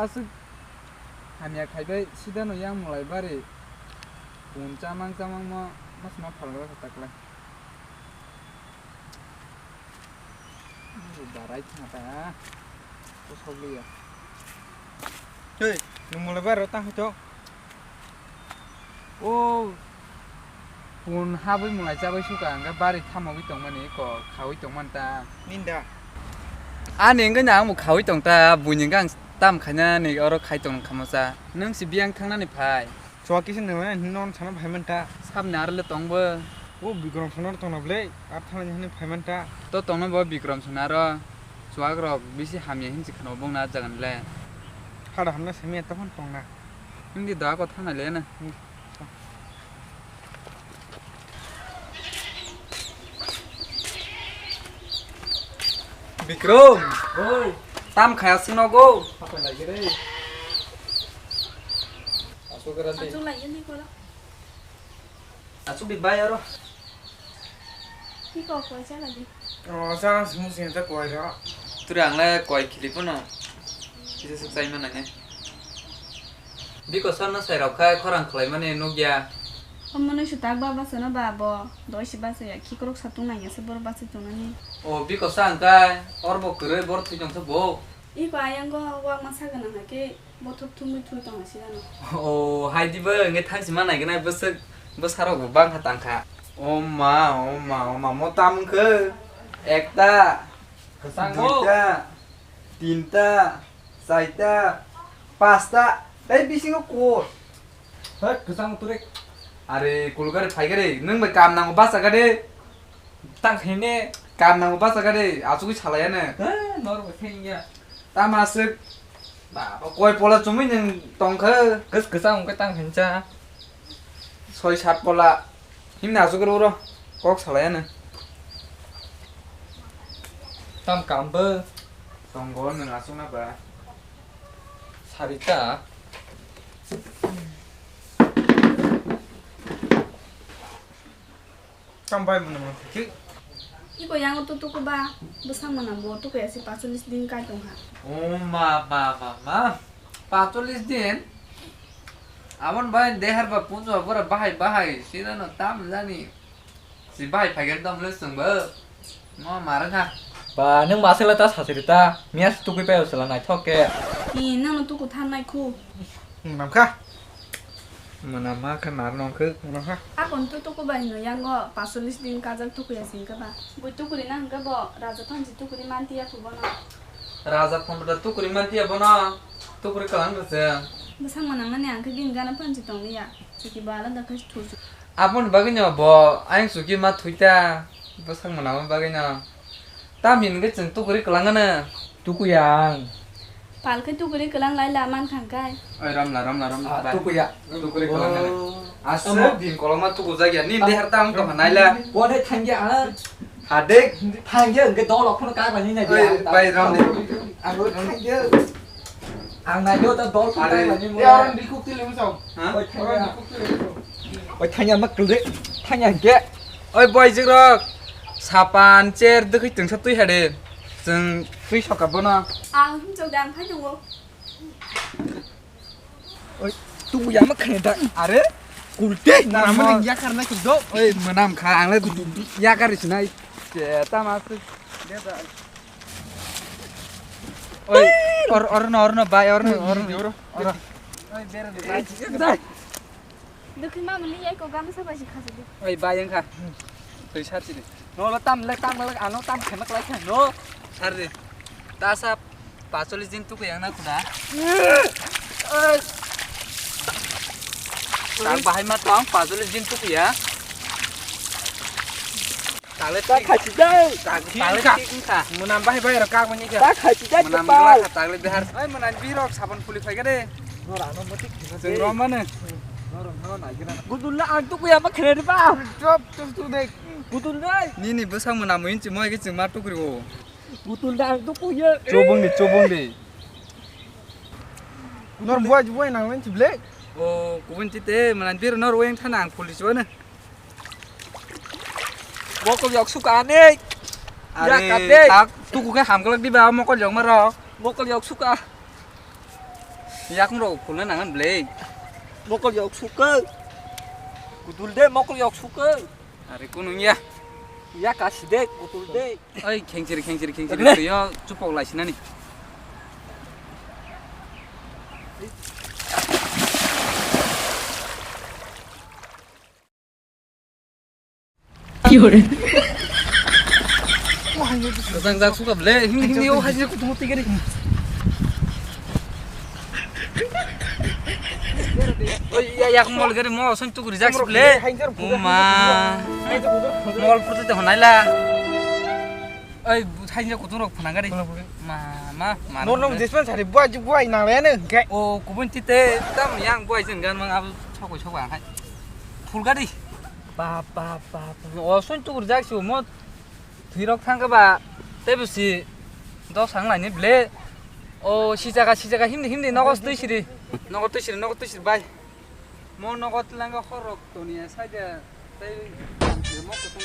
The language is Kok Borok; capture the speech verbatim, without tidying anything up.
Aswk hamya khaibai sida no yang mulai bari. Pun chamang chamang mo mas ma phalgra kha taklai. Barai thang ta. Ko sogliya. Hey, nung mulai baro ta hito. O pun habwi mulai chabai suka, hwnkhe bari thamogwi tongmani, ko khaui tongmani ta. Ninda. Ani hwnkhe na ang bo khaui tong ta, buini hwnkhe ang tam khainani oro khai tong khamosa. Nwng si biyang thangnani phai. Chua kisa nwngnai hwnwi nono sana phaiman ta. Sabni aro le tong bo. O Bikrom sana tongna ble, ar thana hwnwi phaiman ta. To tongna bo Bikrom sana aro. Chuak rok bisi hamya hinsi khano bongna jagan le. Hada hamna samiya tokon tongna. Hindi da ko thana le na. Hmm. Bikrom. Oi. Tam khaya sino go. Apa lagi re? Asuk kira sih. Asuk lagi nih kalau. Asuk di bayar loh. Iko koi chala di. Oh, sana semua sini tak koi ya. Turi ang le koi khili pono. Kisa suk chai mana ne. Biko sano sai rok khai khorang khlai mani nukya. Omo no sutak ba basa no ba bo. Doi si basa ya khikrok sa tung nang ya se bor basa tung nani. O biko sa ang khai or bo kwrwi bor thwi tong se bo. Iko ayang go wak ma sa gana ha ke. Bothop thumwi thwi tongna si gano. O, hai di bo, hwnkhe thangsi ma naiganai bwswk, bwsarok bo bangkha tangkha. O ma, o ma, o ma, mo tam wngkhe? Ekta, kwchang bo. Duita, tinta, chaita, pasta, tei bisingo kor. Hei, kwchang turek. Are, kulgari phaigari, nwng bai kam nango bachagade. Tang hene. Kam nango bachagade, achugwi salaiya ne. He, norok bai thengya. Tama aswk. Ba, koi pola chumui nwng tongkha. Kis kisa wngkhe tang hincha. Soi sat pola. Himni aswk rw ro. Kok salai ano. Tam kambo. Tongo nwng aswk na ba. Sarita. Tang bai mwnam mwnam khe. Iko yango to tuku ba, bwsang mwnam bo tuku ya se pacholis din kai tong ha. O ma, ma, ma, ma. Pacholis din? Abon bai dehar ba punjo ba pura bahai bahai, sida no tam jani. Si bahai phaigen tam le sung ba. Mo marang ha. Ba, nwng ma sela ta sasiri ta, miya se tukui paio sela naithok khe. Ni, nang no tuku than nai khu. Mwnam kha. Mwnam ma kha nar nong khe. Mwnam kha. Akon to tuku bai hino yango pacholis din kajak tuku ya sing khe ba. Bui tukuri na hwnkhe bo raja thansi tukuri manti ya khu bono. Raja phondro da tukuri manti ya bono. Tukuri kalang rwse. Bwsang mwnam mani ang khe bini gana phansi tong liya. Chuki bo alada khai thur. Aboni bagwi no bo ayang chuki ma thwi ta. Bwsang mwnam bagwi no. Tam hin khe chwng tukuri kwlangano. Tukuya ang. Pal khe tukuri kwlang lai la man khang kai. Oi, ramla, ramla, ramla, ah, bai. Tukuya. Tukuri kwlangano. Oh. Aswk amo din koloma tukujak ya. Nini dehar tam tong hanai la. Bo de thangya ang. Hade. Thangya hwnkhe dol okhono kak rani nai. Oi, bai, ramni. Ang thangya. Ang nai do ta dol kak rani. Ya, orang dikuk tili musong. Ha? Oi, thangya. Orang dikuk tili musong. Oi, thangya ma kwlwi. Thangya hwnkhe. Oi, boy, jigrok. Sapan, chair, dwkhwi twngsa twi hade. Chwng twi soka bono. Ang himchok de, ang phai tongo. Oi, tuku yama khane da. Are? Kulte, na mane yakar na kido. Oi, mwnam kha, ang le yakar sinai. Che, tama se. Oi, or, or no, or no, bai, or no, or no. Oi, bere de, bai. Dai. Dukhi ma muli yai ko gam sa ba si khasa di. Oi, bai, yang kha. Tui sar sini. No, lo tam le, tam le, ano tam khenak lai kha, no. Sar di. Ta sa pacholis din tuku yang na kuda. Oi. Tang bahai ma tang pacholis din tuku ya. Tale ta khachi dai. Tale ta khachi kha. Munam bahai bahai rok kak mani kha. Ta khachi dai. Munam kepal. Gela kha tale dehar. Ai munam birok sabon puli phai kade. Nora no mati khina. Jeng rom mane. Nora no na gira. Gudul la ang tuku ya ma khre ba. Chop chop tu dek. Gudul dai. Nini bwsang munam inchi moi ke ching ma tukri o. Gudul la ang tuku ya. Chobong de chobong de. Nor buai buai nang len chible. O kubun chite munam bir nor weng thana ang puli chibana. Mokol yok suka ani. Are, ya kate. Tak tuku ke ham kalak di ba mokol yok maro. Mokol yok suka. Yakung rok phulna nangan ble. Mokol yok suka. Kudul de mokol yok suka. Are kunu ya. Ya kasi de kudul de. Oi khengchiri khengchiri khengchiri tuyo chupok laisinani. Ki hore? Jang jang suka ble, him him yo haji kutu muti gari. Oi ya ya mol gari mo son tu guri jak ble. Uma. Mol putu te honai la. Oi, thaini kutung rok phana gari. Phana phana. Ma, ma, ma. No, no, jesman sari buai, buai na le ne, hingke. O, kubun tite, tam yang buai jen gan mang abu chokoi chokoi ang hai. Phul gari. Ba, ba, ba, ba. O, sun tukur jak si mo. Thwi rok thang ba. Te busi. Dos ang lai ni ble. O, si jaga, si jaga, himni, himni, nogo twi siri. Nogo twi siri, nogo twi siri, bai. Mo nogo tlanga khorok toni ya, sai de. Tei mo kutung